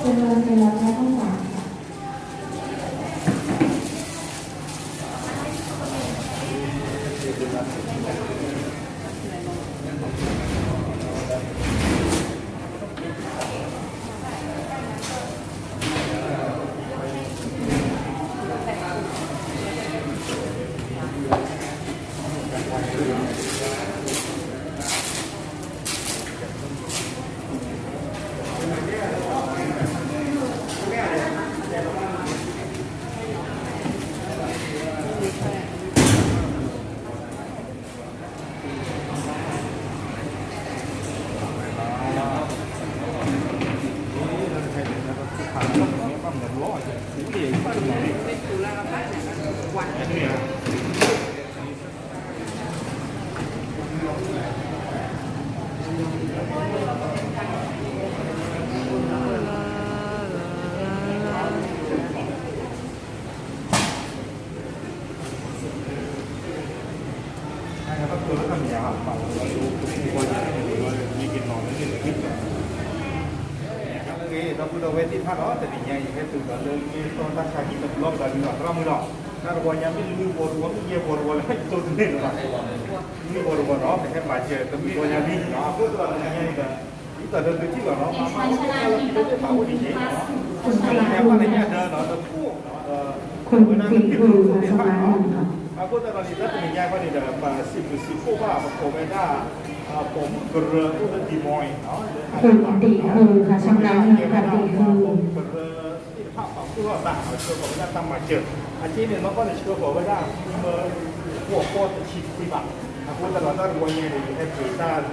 ဒီပုၢ်ဒီဝဲၢ်သ့ၣ်တဖၣ်ဒီး တနံၤညါအံၤ ဟဲတုၤဒီးလၢက့ၤတီတၢ်ဆါဟံၣ်တဘျီကဒီးဒ်သိး သရၣ်မုၣ်ဒီး တၢ်တဝီညါမ့ၢ်နွံဝီတဝီ မ့ၢ်ယဲၢ်ဝီတဝီလၢဟဲကၠိတန့ၢ်လၢၤဘၣ်, နွံဝီတဝီဒီး ပဟဲမၤစၢၤတနွံဝီညါလံ, အဃိသတးဒီးတနံၤညါအံၤဒီး ဒ်သိးဒီးသုထံၣ်လီၤနီၤ မၤမၤအဃိသတးလၢသုသ့ၣ်တဖၣ်အိၣ်ဒ်န့ၣ် တနံၤညါဘၣ်လၢညါဒီး ဒီးခိၣ် ဒီးဝဲဒၣ်လၢသုသ့ၣ်တဖၣ်နီၤ, အဃိသတးဒီးန့ၣ် တၢ်တနံၤညါအံၤန့ၣ်ဒီး ပစံးဘျုးစံးဖှိၣ်ဘၣ် ပကိးဝဲဒၣ် ပိာ်မုၣ်ကရၢအိၣ်လၢ Des Moines နီၤ လၢ Iowa ကဲဝဲဒၣ်ပိာ်မုၣ်ကရၢသ့ၣ်တဖၣ် ပာ်ဖှိၣ်ထီၣ်အသး ဆှၢဃီၤဝဲဒၣ်တၢ်မၤစၢၤ, အက့န့ၣ် နီၢ်ကီၢ်န့ၣ်ဆှၢဃီၤဝဲဒၣ် ဃုမၢ ဃိးကီၢ်တဆံခွံဘး, အဃိသတးဒီးတၢ်တဝီညါအံၤန့ၣ် ယဟဲက့ၤတၢ်လၢာ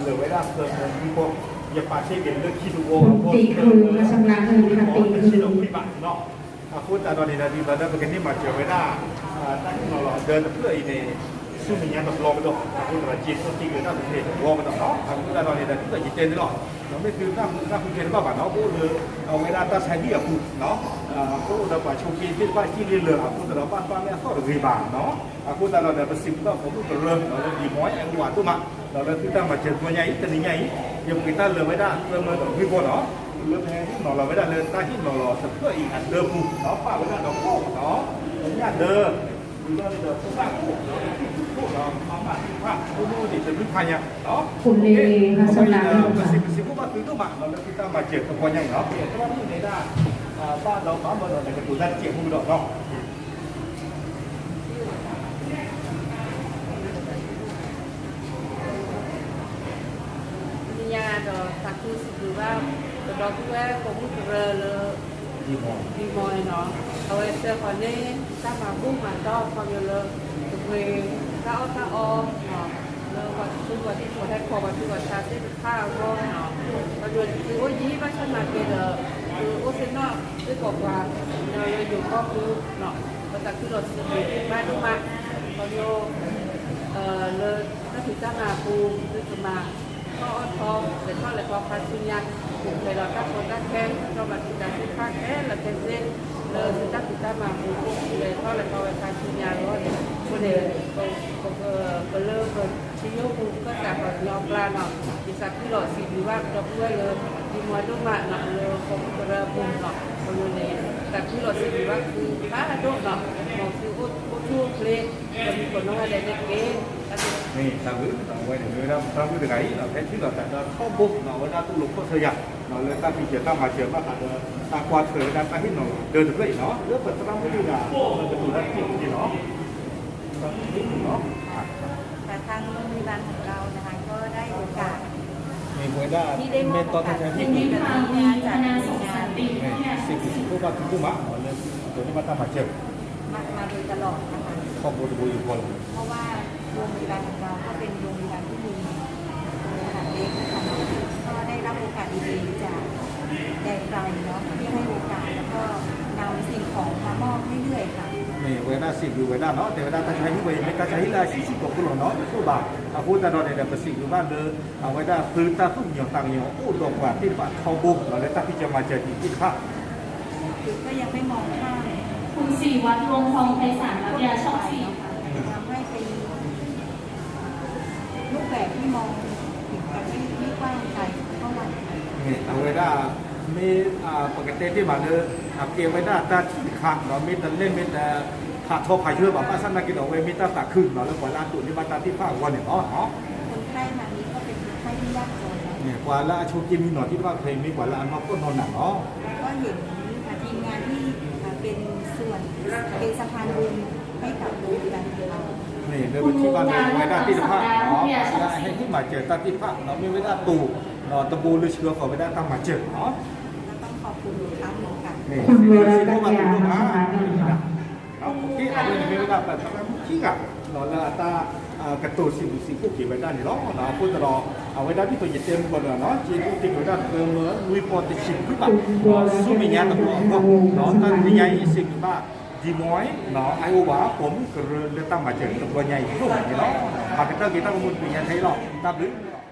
်ဝဲဒၣ်သၢမၢလွံၢ်ကီၢ်, ယပာ်တ့ၢ်က့ၤလၢခံတဝီ ဃိးကီၢ်တဆံဒီးခွံဘးနီၤ, အဃိသတးဒီးန့ၣ်ဒီး ဒ်သိးဒီးပကန့ၢ်မၤစၢၤဝဲဒၣ် တၢ်ဟ့ၣ်နီၤလီၤအဒၢတဖျၢၣ်အံၤန့ၣ် ဆူမဲာ်ညါတဘျီကဒီး, အဃိသတးဒီး က့ၤထီၣ်တ့ၢ်က့ၤတၢ်တဖျၢၣ်တဘျီကဒီးနီၤ, အဃိသတးဒီးန့ၣ်ဒီး ဒ်သိးယတဲန့ၣ်လီၤ, ဒီးမ့ၢ်သုတၢ်ဃူတၢ်ဖိးခဲလၢာ်ဘၣ်ဘၣ်နီၤ ပအိၣ်လၢ အဝဲဒၣ်တၢ်ဆါဟံၣ်အပူၤနီၤ, ပအိၣ်ဒီးပှၤဆိးက့သ့ၣ်တဖၣ်စံၣ်လၢလၢာ် အဃိသတးဒီးဘၣ်ဘၣ်မ့ၢ်အသီၣ်တဂ့ၤဘၣ်နီၤ, အဃိသတးဒီးဒီး ပစံးဘျုးပိာ်မုၣ်ကရၢ ဒီးလၢ Des Moines အဝဲဒိၣ်မး, ဒီးလၢသုတၢ်မၤစၢၤတဝီညါအံၤ တနံၤညါအံၤ ယပှ့ၤတၢ်လၢာ်ဝဲဒၣ်သၢမၢဒီးလွံၢ်ကီၢ်နီၤ, လၢပဟဲဟ့ၣ်နီၤလီၤဝဲဒၣ်လၢတၢ်ဟ့ၣ်နီၤလီၤတဖျၢၣ်အံၤအဒၢပူၤနီၤ, ပာ်ဝဲဒၣ်ဒီးခိၣ်နီၤ, ဒီးညၣ်ဒၢ ဝံၤလီၤန့ၣ်ဒီး ဖိသၣ်ခိၣ်ဒီး သံၣ်ဖူခိၣ်ဒီး မၤမၢ်သ့ၣ်တဖၣ် အိၣ်မူအိၣ်န့ၣ် တဘျုးဖးညါနီၤ, အဝဲအံၤဒီး ပစံးဘျုးစံးဖှိၣ်ဘၣ်သုဒိၣ်မးနီၤ လၢသုတၢ်မၤစၢၤတဝီညါအံၤနီၤ, သရၣ်မုၣ်န့ၣ်ဒၣ် ဘၣ်ဒီးဘၣ်မၢဒီး နကတိၤတၢ်တစဲးဖိကဒီးနီၤ တနံၤညါဒီး သးခုစံးဘျုးဘၣ် ကဒီပုၢ်ဝဲၢ်ပိာ်မုၣ်ကရၢလၢ Des Moines နီၤ, အဝဲဆှၢဃီၤန့ၢ်တၢ်မၤဘူၣ်မၤတီၢ် ခီဖျိလၢ ကပှ့ၤတၢ်အီၣ်တၢ်အီနီၤ, လၢပှၤသူပှၤသံၣ် ပှၤဟဲခီပှၤသူပှၤဆါသ့ၣ်တဖၣ်အဂီၢ်နီၤ, ခီဖျိသုအိၣ်ယံၤဘၣ်ဆၣ်နာ်က့ဒီး သုအိၣ်သ့ၣ်နီၣ်သ့ၣ်ကိးပှၤ ဒီးလၢယိၤကီၢ်ပူၤနီၤ, ပသးခုလီၤစံးဘျုးဘၣ်ဒိၣ်မး, ခီဖျိ လၢတၢ်ဖံးတၢ်မၤအပူၤ သုကမၤ ထီၣ်အီၣ်ထီ လဲၤထီၣ်လဲၤထီခါဆူညါ ပူၤဖျဲးဒီးတၢ်ကီတၢ်ခဲ ဒီးဘၣ်သုတၢ်ထုကဖၣ်ခဲလၢာ်ခဲဆ့ လၢသုတၢ်ဖံးတၢ်မၤအပူၤ ပူၤဖျဲးထီၣ်လဲၤထီဝဲခါဆူညါအဂီၢ်န့ၣ် အဃိန့ၣ် ပလၢပထံၣ်ယိၣ်ပူၤကၢၣ်သးပှၤကညီအကျါနီၤ, ယသးခုလီၤစံးဘျုးဘၣ်ဒီပုၢ်ဝဲၢ်လၢ ဒံမွဲဒိၣ်မးနီၤ လၢပိာ်မုၣ်ကရၢအပူၤနီၤ, အဃိန့ၣ် သးခုလီၤစံးဘျုးဘၣ်သုဖးဒိၣ်နီၤ, မ်သုအိၣ်ဆူၣ်အိၣ်ချ့ ပှၤမုၣ်ကနီၢ်ဂၤဒဲးန့ၣ်တက့ၢ်. မ့ၢ်တၢ်ဘျုး အဝဲန့ၣ်မ့ၢ်ဝဲဒၣ်သရၣ်မုၣ်တဂၤအံၤ ဖဲထံၣ်လိာ်သးဒီးထီဘိ အဝဲဒၣ်သိၣ်လိခိၣ်ဆၢယၤ လၢတၢ်ဖံးစၢၤတၢ်မၤစၢၤဘၣ်ဃးဒီး တၢ်ကွၢ်ထွဲဝဲဒၣ်တၢ်ဟ့ၣ်နီၤလီၤဒၢတဖျၢၣ်အံၤနီၤ, လၢပသရၣ်မုၣ်တဂၤ ကတိၤတၢ်တစဲးဖိက့ၤနီၤ သရၣ်မုၣ်တဂၤနီၤ กระทั่งโรงพยาบาลของเรานะคะ ก็ได้โอกาส မ့ၢ်ဝဲဒၣ် ที่ได้มอบโอกาส မဲာ်တီၢ်တၢ်ဆါဟံၣ် ที่มีพระคุณ จากหน่วยงาน စံးဘျုးစံးဖှိၣ်ဘၣ်သုဒိၣ်မး လၢဒိးန့ၢ်ဘၣ်တၢ်မၤစၢၤ มา มาโดยตลอดนะคะ ထီဘိတဘိယူၢ်ဃီလီၤ เพราะว่าโรงพยาบาลของเราก็เป็นโรงพยาบาลที่มีโรงพยาบาลเล็กนะคะ ก็ได้รับโอกาสดีๆจากแดนไกลเนาะ ที่ให้โอกาสแล้วก็นำสิ่งของมามอบเรื่อยๆค่ะ မ့ၢ်ဝဲဒၣ်စံးဘျုးဝဲဒၣ်နီၤ တဲဝဲဒၣ်တၢ်ဆါဟံၣ်ဝဲအံၤ မ့ၢ်တၢ်ဆါဟံၣ်လၢအဆံးဆံးကိးကိးလီၤနီၤ တအိၣ်ဘၣ် အဃိသတးဒီးန့ၣ်ဒီး ပစံးဘျုးဘၣ်လၢ အဝဲဒၣ်သုတၢ်သူၣ်ကညီၤသးကညီၤအိၣ်ဒီးပှၤသ့ၣ်တဖၣ်ထီဘိ ဒီးလၢတၢ်ဖံးစၢၤမၤစၢၤဒံးသ့ၣ်တဖၣ် ก็ยังไม่มองข้าม คุณศรีวัฒน์ วงศ์ทองไพศาล ครับ ทำให้เป็นรูปแบบที่มองเห็นกันไม่ไม่กว้างไกลเท่าไหร่ မ့ၢ်အဝဲဒၣ် မ့ၢ်ပကတဲတ့ၢ်မးလၢ အကဲဝဲဒၣ်တၢ်ထံၣ်တခါ ဒီးမ့ၢ်တလဲၢ်မ့ၢ်တဖးထီဖးယၢၢ်ဘၣ် ဘၣ်ဆၣ်သနာ်က့ဒီး အဝဲမ့ၢ်တၢ်သးခုဒီး လၢပှၤလၢအတိာ်န့ၢ်ဘၣ်တၢ်သ့ၣ်တဖၣ်အဂီၢ်န့ၣ်လီၤ. ပှၤလၢအဆိးက့မံနီၤသ့ၣ်တဖၣ်ခဲအံၤ မ့ၢ်ပှၤလၢအနီၢ်ကီၢ်နီၢ်နးလီၤ. မ့ၢ်လၢပထံၣ်ဘၣ်လၢအဝဲဒၣ်သ့ၣ်တဖၣ် လၢအဟဲဟ့ၣ်မၤစၢၤတၢ်သ့ၣ်တဖၣ် မ့ၢ်ဝဲဒၣ်တိၤ ဒီးတဘိလၢဆှၢဃီၤဝဲဒၣ်တၢ်မၤစၢၤလီၤ. မ့ၢ်စံးဘျုးစံးဖှိၣ်ဘၣ်သုဒိၣ်မး အဃိန့ၣ်မ့ၢ်ဝဲဒၣ်ပသရၣ်မုၣ်ခံဂၤ လၢအတၢ်ကတိၤစံးဘျုးစံးဖှိၣ်က့ၤဝဲဒၣ်န့ၣ်လီၤ. အဃိသတးဒီး အဝဲဒၣ်ဒ်သိးယတဲမုၢ်ကီၢ်ဒီး က့ၤဒိၣ်တ့ၢ်က့ၤဝဲဒၣ်သၢမၢလွံၢ်ပီၢ်တဆံခွံဘး ဆူမဲာ်ညါတဘျီအဂီၢ် ဒီးတၢ်တနံၤညါအံၤ စံးဘျုးဘၣ် Des Moines, Iowa ပိာ်မုၣ်ကရၢလၢတၢ်မၤစၢၤတဘျီညါအံၤဒိၣ်မးန့ၣ်လီၤ. ပကတၢၢ်က့ၤတၢ်ကမူၣ်တနံၤညါထဲအံၤလီၤ. တၢ်ဘျုး